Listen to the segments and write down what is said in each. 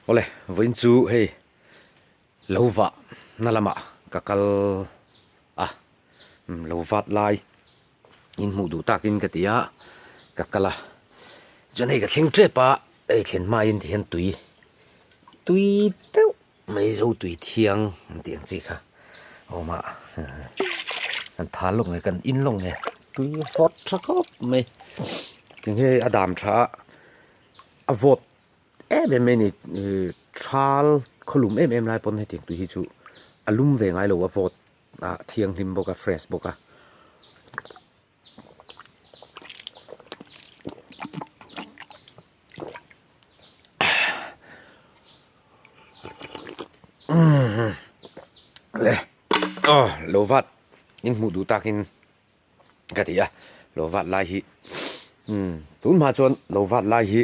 Awle, vawiin chu hei lo vah na lamah ka kal a, lo vat lai in hmuh duh takin ka ti a, ka kal a. Chuan hei ka thleng tep a, hei thlen hmain ti hian tui, tui deuh mai zo tui thiang an tih ang chi kha a awm a, kan thal lawk nge kan in lawk nge tui vawt tha khawp mai. Tinge a dam tha a, a vawt em em mai a ni ih thal khawlum em em lai pawn hetiang tui hi chu a lum ve ngai lo a vawt ah thianghlim bawk a fresh bawk a. Le aw lo vat in hmuh duh takin ka ti a lo vat lai hi umm tun hma chuan lo vat lai hi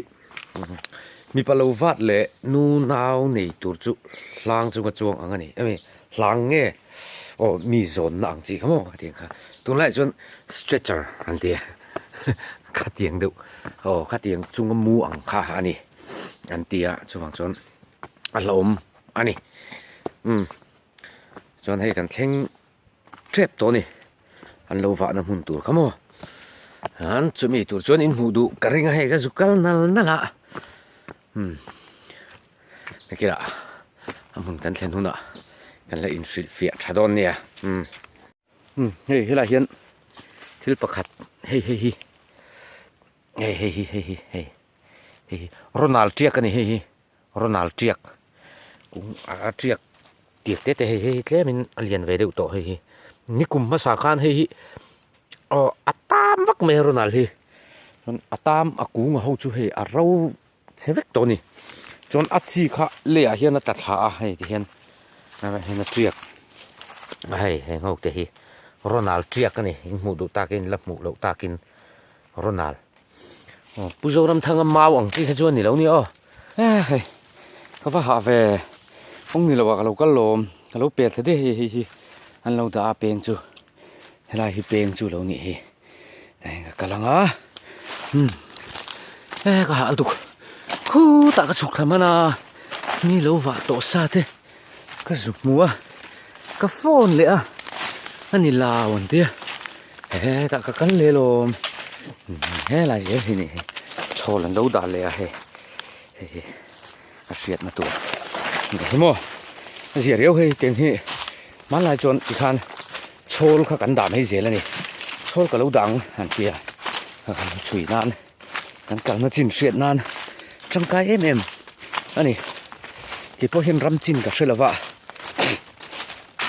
mipa lo vat leh nu nau nei tur chu hlang chunga chuang ang a ni emi hlang nge aw mi zawnna ang chi kha maw ka ti ang kha tunlaiah chuan stretcher an ti a khatiang deuh aw khatiang chunga mu ang kha a ni an ti a chuvang chuan a hlauhawm a ni umm chuan hei kan thleng tep tawh a ni an lo vahna hmun tur kha maw an chumi tur chuan in hmuh duh ka ring a hei ka zu kal nal nal a umm nakilh ah a hmun kan thlen hunah kan la inhrilh fiah tha dawn nia umm umm hei helaiah hian thil pakhat hei hei hi hei hei hi hei hi hei hei hi Ronald tiak a ni hei hi Ronald tiak kung a tiak tiak te te hei hei hi tlemin a lian ve deuh tawh hei hi nikum hmasa khan hei hi aw a tam vak mai a Ronald hi chuan a tam a kung a ho chu hei a ro chhe vek tawh a ni chuan a chi kha leiah hian a tla thla a hei ti hian hian a tiak a hei heng ho te hi Ronald tiak a ni in hmuh duh takin la hmuh loh takin Ronald aw Pu Zoramthanga mau ang chi kha chu a ni lo nia aw eh hei ka va hah ve kawng ni lo ah ka lo kal lawm ka lo pel thla diai hei hei hi an lo dah a peng chu helai hi peng chu lo nih hi hei ka kal ang a umm eh ka hah lutuk khutah ka chhuk thla hman a mi lo vah tawh sa te ka zu hmu a ka phone leh a a ni lo an tia hetah ka kal leh alawm helai zel hi ni hi chhawl an lo dah leh a hei hei hi a hriatna tur ni hi maw a zia riau hei tiang hi hmanlai chuan tikhan chhawl kha kan dah mai zel a ni chhawl ka lo dah ang an tia ka han chhui nan. Kan kalna chin hriat nan tangkai em em a ni. Kei pawh hian ram chin ka hre lo va,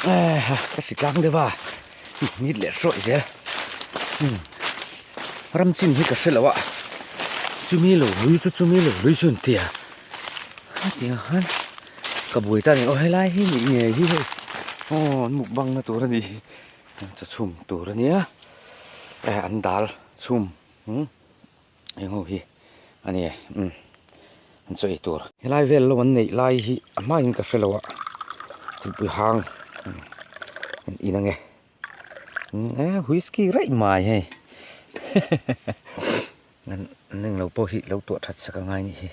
ka hri tlang deuh a, nit leh hrawih zel. Ram chin hi ka hre lo a, chumi lo lui chu chumi lo lui chu an ti a, hetiang khan ka buai ta a ni. Aw helai hi nih ngei hi hei aw an mukbang na tur a ni hi, chaw chhum tur a nia, an dal chhum. Umm eng ho hi a ni umm an chaw ei tur. Helai vel lo an neih lai hi a hmain ka hre lo a thilpui hang an in ange eh whisky raih mai hei an englo pawh hi lo tuah that sak angai anih hi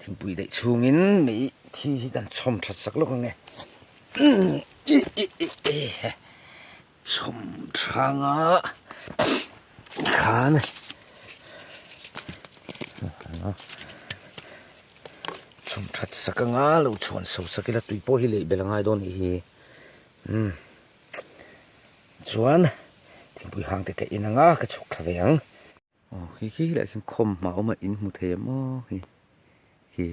thingpui daih chhungin mei thi hi kan chhawm that sak lawk ange Chhawm thanga khan chhawm that sak anga lo chhuan so sak ila tui pawh hi leh belh a ngai dawn anih hi umm chuan thingpui hang te ka in anga ka chhuk thla ve ang. Aw khi khi leh khian khawm hma awm a in hmu thei em aw khi khi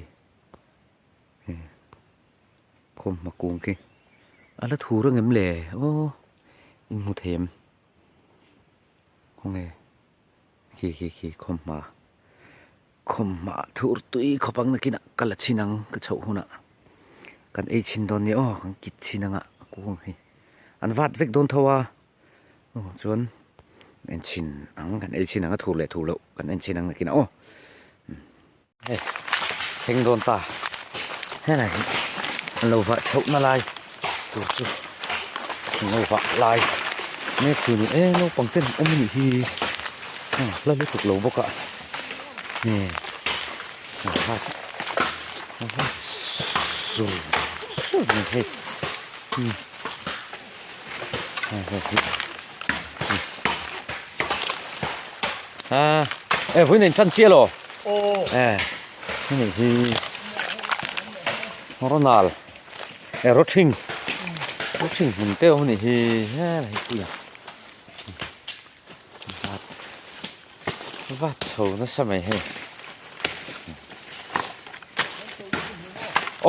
khawm hma kung khi a la thur ang em le aw in hmu thei em khawnge khi khi khi khawm hma khawm hma thur tui khawp ang nakinah ka la chhin ang ka chhoh hunah kan ei chhin dawn nia aw kan kit chhin anga a kung hi an vat vek dawn tho a. Aw chuan en chhin ang kan ei chhin ang a thur leh thur loh kan en chhin ang nakinah aw hei thleng dawn ta helai hi an lo vah chhoh na lai tur chu an lo vah lai mek chu ni e naupang ten an awm a nih hi hla lutuk lo bawk a nge a vah Zur zur mai hei a e vui nen tan chiah lo e hei hi ronal e rawthing rawthing hmun te awm a nih hi helai pui a Vat chho nasa mai hei.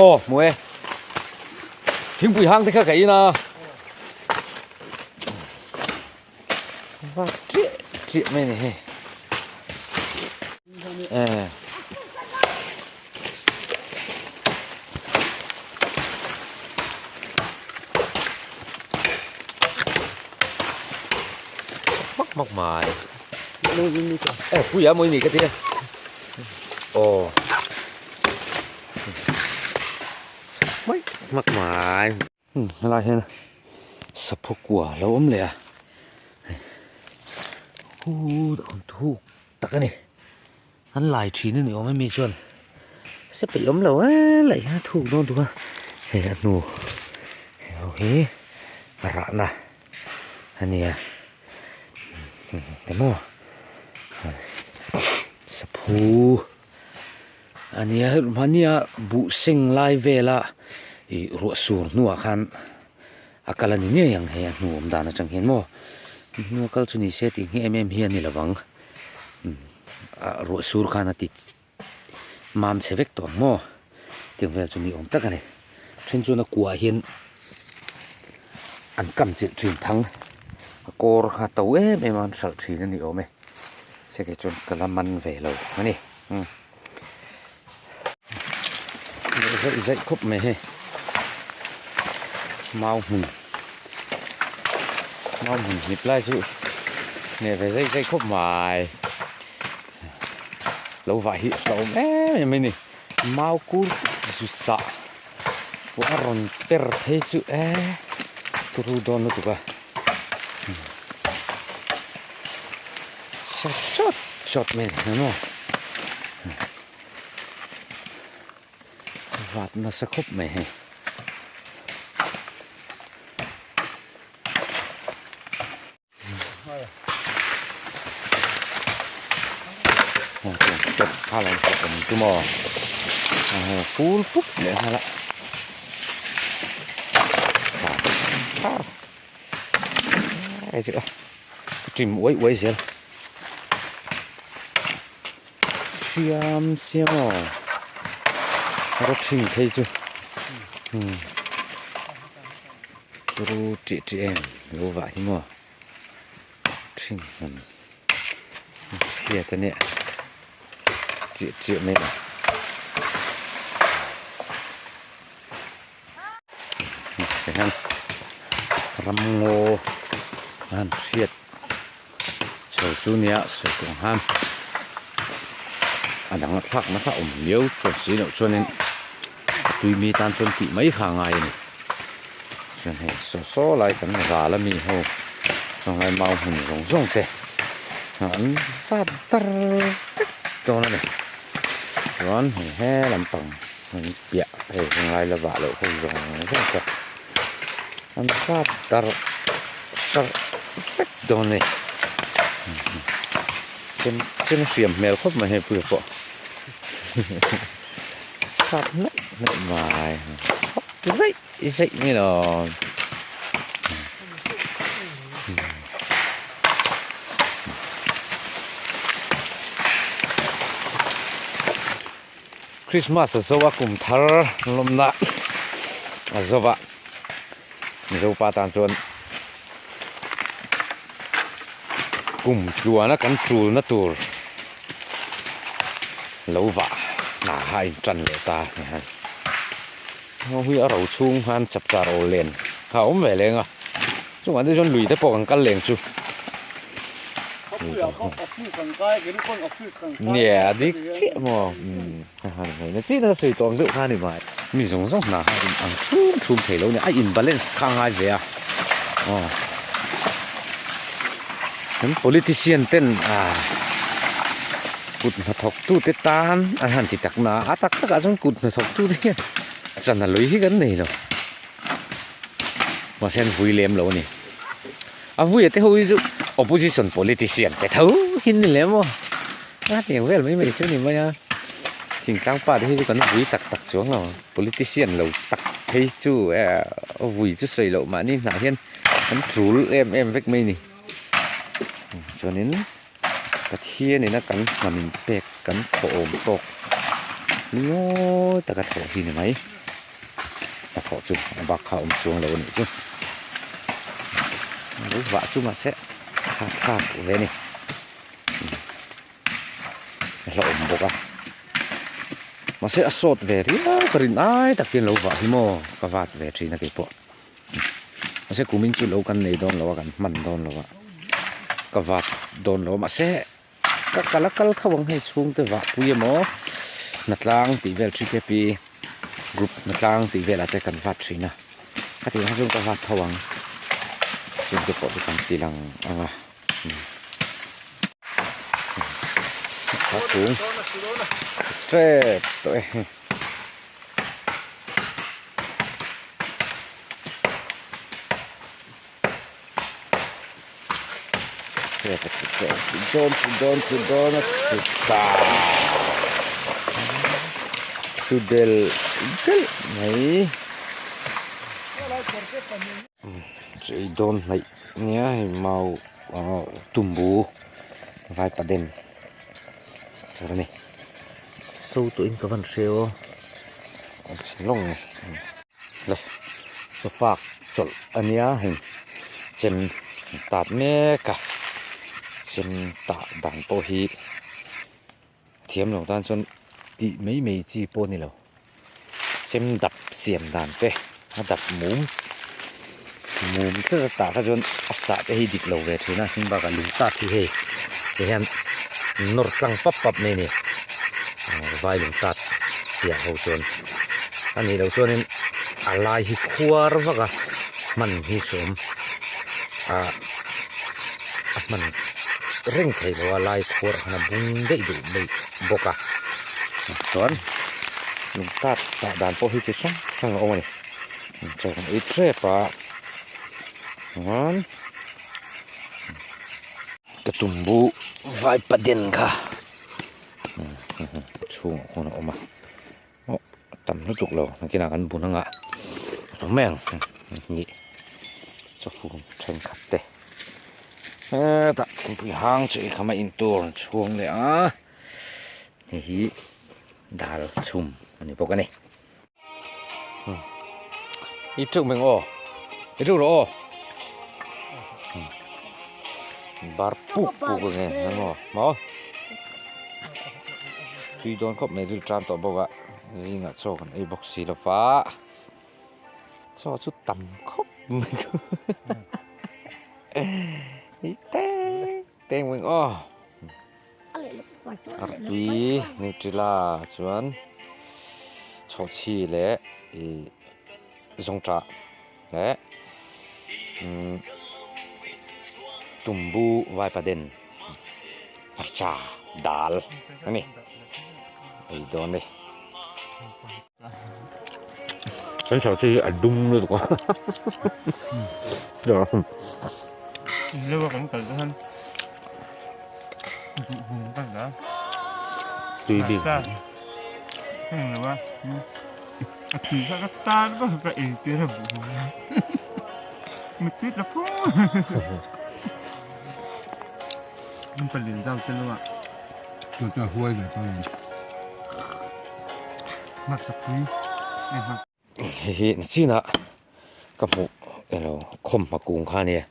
Aw hmu e. Thingpui hang te kha ka in a. Vat triah triah mai ni hei. Eh. Mak mak mai. Eh, pui a moi ni ka tia. Oh. Mak mak mai. Hmm, helai hian sapho kua lo awm leh a. Hu thuk tak a ni. An lai thin a ni awm e mi chuan se peih awm lo e laih hian a thuk dawn tuk a hei a hnu hei ho hi a rahna a ni a emaw saphu a nia mahnia buh seng lai vela ih ruah sur hnuah khan a kal a ni ngei ang hei a hnu awm dan atang hian maw hnu a kal chu ni se tih nghe em em hi a ni lo vang. Ah ruah sur khan a ti mam chhe vek tawh ang maw tiang vel chu ni awm tak a ni then chuan a kuah hian an kam chilh thin thang a kawr kha to em em a an hralh thin a ni awm e se kei chuan ka la man ve lo a ni umm zaih zaih khawp mai hei mau hmun mau hmun hnip lai chu hneh ve zaih zaih khawp mai lo vah hi a hlauhawm em em mai a ni mau kur zu sah pawh a rawn per phei chu eee turu dawn lutuk a sawt chawt chawt mai a ni maw. Vat nasa khawp mai hei. Chu maw phul pup leh nghal a ṭim uai uai zel. Siam siam aw rawthing phei chu umm turu tih tih em lo vah hi maw thing hmun chhiat a nia tih tih mai a tihian ramngaw a han hriat chho chu nia sawi tur ang han a dang a thlak na kha awm viau chuan si loh chuanin a tui mi tan chuan tih mai kha a ngai a ni chuan hei saw saw lai kan ral a mi ho chuan lai mau hmun zawng zawng te an vat dar vek dawn a ni chuan hei he lampang an piah hei ngai la vah loh ho zawng zawng te an vat darh sarh vek dawn a ni chem chem hriam hmel khawp mai hei puia pawh sat hnaih hnaih mai chhawk zeih zeih mai lo. Christmas a zo a kum thar lawmna a zo va Mizo pa tan chuan kum tluana kan tulna tur lo vah hna kha a intan leh ta a ni han hi a ro chhung khan chapchar awl len kha a awm ve leng a chungah te chuan lui te pawh kan kal leng chu. Nia dik chiah maw umm na chi na sawi tawm deuh kha a ni mai. Mi zawng zawng hna kha in ang thum thum thei lo a ni a in balance kha a ngai ve a aw kan politician ten ah kut hnathawk tu te tan an han ti tak na a tak tak ah chuan kut hnathawk tu te hian. Chana lui hi kan nei lo. Mahse an vui lem lo a ni. A vui a te ho hi chu opposition politician te tho hi ni lem aw. A tiang vel mai mai chu ni mai a. Thingtlang pa te hi chu kan vui tak tak chuang lo. Politician lo tak phei chu a vui chu sawi loh mahni hnah hian an tul em em vek mai ni. Chuanin Pathianin a kan hnam in pek kan thawh awm tawk ni ngawi taka thawh hi ni mai. A thawh chu a bak kha a awm chuang lo a nih chu. Lo vah chu mahse a thlak ve a ni. A hlauhawm bawk a. Mahse a sawt ve riau ka rin ai tak hian lo vah hi maw ka vat ve thin a keipawh. Mahse kumin chu lo kan nei dawn lo a kan hman dawn lo a ka vat dawn lo a mahse ka kal a kal tho ang hei chhungte vah pui emaw hnatlang tih vel three kp group hnatlang tih velah te kan vat thin a ka tih ang chuan ka vat tho ang chungte pawh chu kan ti lang ang a. Tep tawh e. Dawn chu dawn chu dawn a chu ta chu del delh mai chei dawn hnaih nia hei mau tumbu vaipaden tur a ni so tawhin ka van hreu a an chhin lawng a ni le chawfak chawlh a nia hei chem tat mek a chem tah dang pawh hi thiam lo tan chuan tih mai mai chi pawh a ni lo chem dap siam dan te a dap mum mum tlat a tah kha chuan a sah te hi dik lo ve thin a heng bakah lung tat hi hei ti hian nawr tlang pap pap mai a ni vai lung tat piah ho chuan a nih loh chuanin a lai hi khuar vak a hman hi sawm ah a hman reng thei lo a lai khuar khan a bung daih duh mai bawk a chuan lung tat tah dan pawh hi chi hrang hrang a awm a ni chaw kan ei tep a chuan ka tumbu vaipaden kha chhungah khawn a awm a aw a tam lutuk lo nakinah kan bun anga a awm mai ang hnih chawfun thenkhat te hetah thingpui hang chu i kham a intur an chhuang leh a hei hi dal chhum a ni bawk a ni i teuh mai ang aw i teuh rawh aw bar puk puk a nge ang aw maw tui dawn khawp mai ril tan tawh bawk a zingah chaw kan ei bawk si lo va chaw chu tam khawp mai i teng teng mai ang aw. Artui Nutrila chuan chhawhchhi leh ih zawngṭah leh umm tumbu vaipaden hmarcha dal a ni ei dawn a ni. Kan chhawhchhi hi a dum lutuk a. Tui bik. Hei hi nachinah ka hmuh elo khawmhma kung kha ania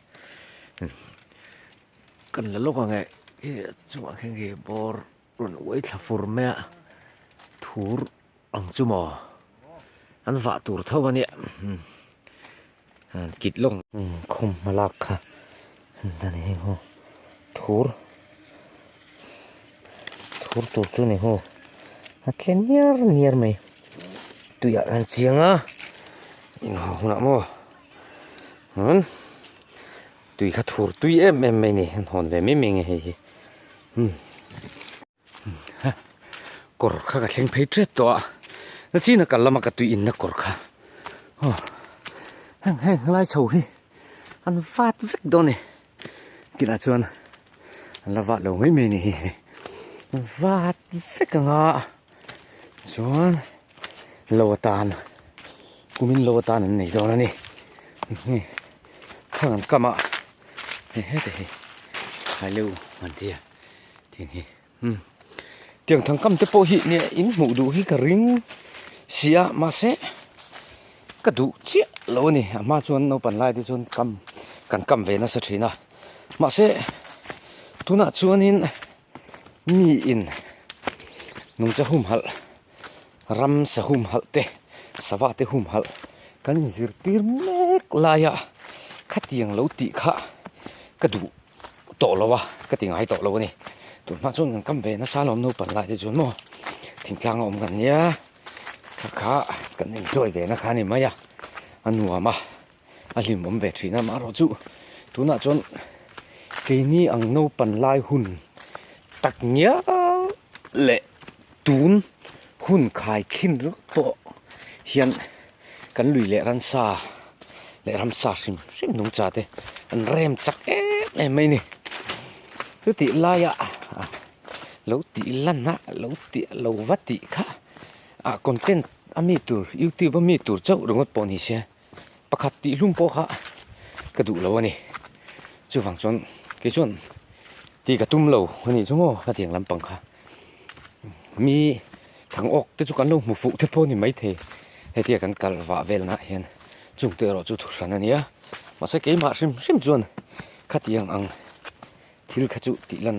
kan la lawk ang e khi chungah khian khi bawr rawn uai thla fur mai a thur ang chu maw an vah tur tho a nia kit lawk khawmhma lak kha thur Thur tur chu ni ho a tle niar niar mai tuiah an chiang a inhaw hunah maw chuan tui kha thur tui em em mai a ni an hawn ve mai mai nge hei hi umm kawr kha ka thleng phei tep tawh a. Na china kal lama ka tui in na kawr kha aw heng heng helai chho hi an vat vek dawn a ni tinah chuan an la vat lo mai mai a ni hi an vat vek ang a chuan lo atan kumin lo atan an nei dawn a ni thlang an kam a hei heta hi hailu an ti a tiang hi. Umm tiang thang kam te pawh hi nia in hmuh duh hi ka ring si a mahse ka duh chiah lo a ni a hma chuan naupang lai te chuan kam kan kam ve nasa thin a mahse tunah chuanin mi in nungcha humhalh ramsa humhalh te sava te humhalh kan inzirtir mek laia khatiang lo tih kha ka duh. Tawh lo a, ka ti ngai tawh lo a ni. Tun hma chuan kan kam ve nasa alawm naupang lai te chuan maw thingtlang a awm kan nia kha kha kan enjoy ve na kha a ni mai a, a nuam a, a hlimawm ve thin a amaherawhchu tunah chuan keini ang naupang lai hun tak ngial leh tun hun khai khin ringawt pawh hian kan lui leh ransa leh ramsa hrim hrim nungcha te an rem chak em em mai a ni chutih laia lo tih lan a lo tih lo va tih kha ah content a mi tur youtube a mi tur chauh ringawt pawh ni se pakhat tih hlum pawh kha ka duh lo a ni chuvang chuan kei chuan tih ka tum lo a nih chu maw hetiang lampang kha. Mi thang awk te chu kan lo hmu fuh te pawh a ni maithei hetia kan kal vah vel nah hian chung te erawh chu thu hran a nia mahse keimah hrim hrim chuan khatiang ang thil kha chu tih lan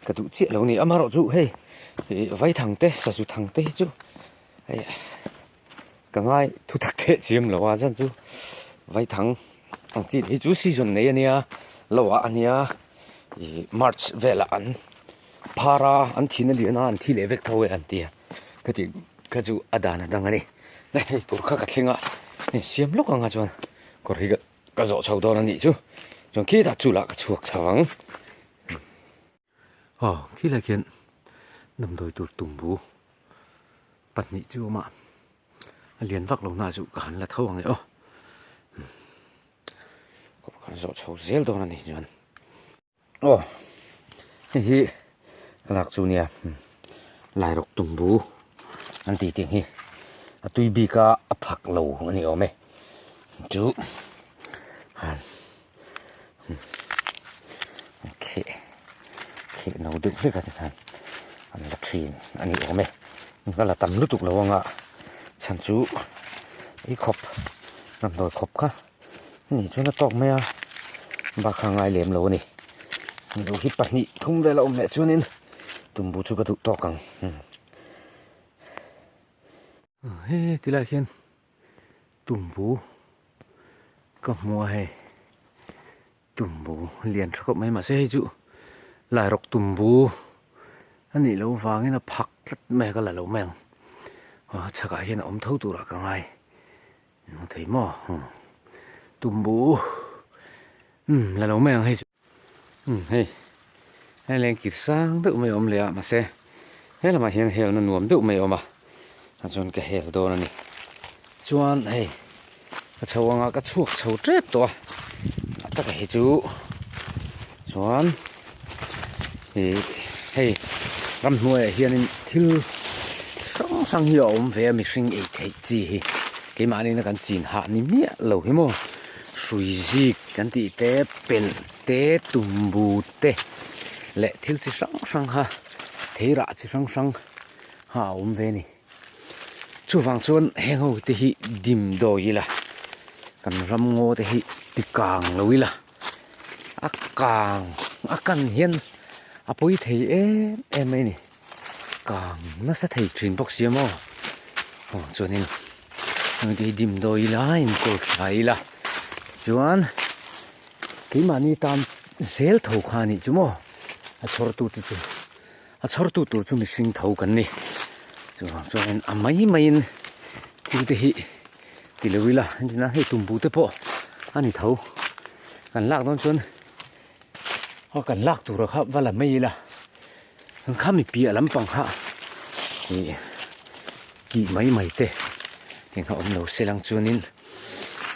ka duh chiah lo a ni amaherawh chu hei ih vaithang te sazu thang te hi chu hei ka ngai thu tak teh chiam lo a chuan chu vaithang ang chi hi chu season nei a nia lo ah a nia ih march velah an. Phar a an thin a lian a an thi leh vek tho e an ti a ka tih kha chu a dan a dang a ni hei kawr kha ka thleng a hei siam lawk anga chuan kawr hi ka zawh chho dawn a nih chu chuan khitah chu lah ka chhuak chho ang aw khilai khian damdawi tur tumbu pahnih chu a awm a a lian vak lo na chu ka han la tho ang e aw kawr kha zawh chho zel dawn a ni chuan. Aw hei hi ka lak chu nia Lairawk tumbu an tih tih hi a tui bik a a phak lo a ni awm e chu kheh kheh no deuh hlek a tikhan an la thin a ni awm e ka la tam lutuk lo anga chhan chu ei khawp hnamdawi khawp kha. Ni chuan a tawk mai a bak kha ngai lem lo a ni lo hi pahnih thum vel a awm leh chuanin tumbu chu ka duh tawk ang he tilai hian tumbu ka hmu a hei tumbu lian tha khawp mai mahse hei chu lairawk tumbu a nih loh vangin a phak tlat mai a ka la lo mai ang a chhakah hian a awm tho turah ka ngai. Hmu thei maw tumbu umm la lo mai ang hei chu umm hei hei leng kir sang deuh mai a awm leh a mahse he lamah hian helna nuam deuh mai a awm a tah chuan ka hel dawn a ni chuan hei ka chho anga ka chhuak chho tep tawh a a taka hi chu chuan ih hei ramhnuaiah hianin thil hrang hrang hi a awm ve a mihring ei theih chi hi. Keimahni na kan chin hah ni miah lo hi maw hrui zik kan tih te pelh te tumbu te leh thil chi hrang hrang kha thei rah chi hrang hrang kha a awm ve a ni chuvang chuan heng ho te hi dim dawi ila kan ram ngaw te hi ti kang lo ila a kang a kan hian a pawi thei em em mai a ni. Kang nasa thei thin bawk sia maw aw chuanin heng te hi dim dawi ila inkawl tha ila chuan keimahni tan zel tho kha a nih chu maw a chhawr tu te chu a chhawr tu tur chu mihring tho kan ni chuvang chuanin a mai maiin thil te hi ti lo ila engtin a hei tumbu te pawh a ni tho kan lak dawn chuan aw kan lak tur kha va la mai ila. An kha mi piah lampang kha ih Kih mai mai te eng a awm lo se lang chuanin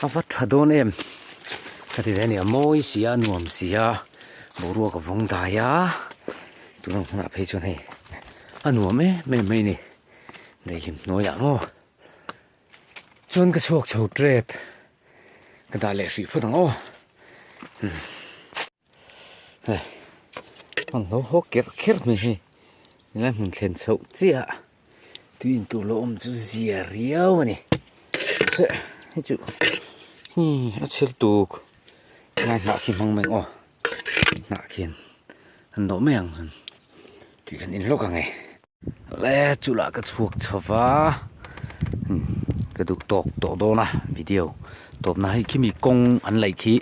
a va tha dawn em ka ti ve a ni a mawi si a nuam si a boruak a vawng dai a tuna hmunah phei chuan hei a nuam em em mai a ni daihlim hnuaiah maw chuan ka chhuak chho tep ka dah leh hrih phawt ang aw. Hei an lo haw kerh kherh mai hei helai hmun thlen chhoh chiah ah tui in tur lo awm chu zia riau a ni mahse hei chu hii a chhel tuk helai hnah khi hmang mai ang aw hnah khian an dawh mai ang chuan tui kan in hlawk ang e. Le chulah ka chhuak chho va ka duh tawk tawh dawn a video tawpna hei khimi kawng an laih khi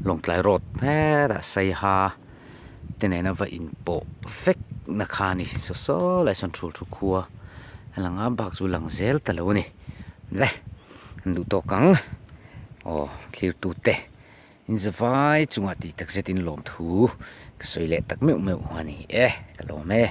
Lawngtlai road hetah Saiha te nena va inpawh vek na kha a ni saw saw lai sawn thul thu khua a lang a bak chu lang zel ta lo a ni le an duh tawk ang aw thlir tute in zavai chungah tih takzet in lawmthu ka sawi leh tak meuh meuh a ni e ka lawm e.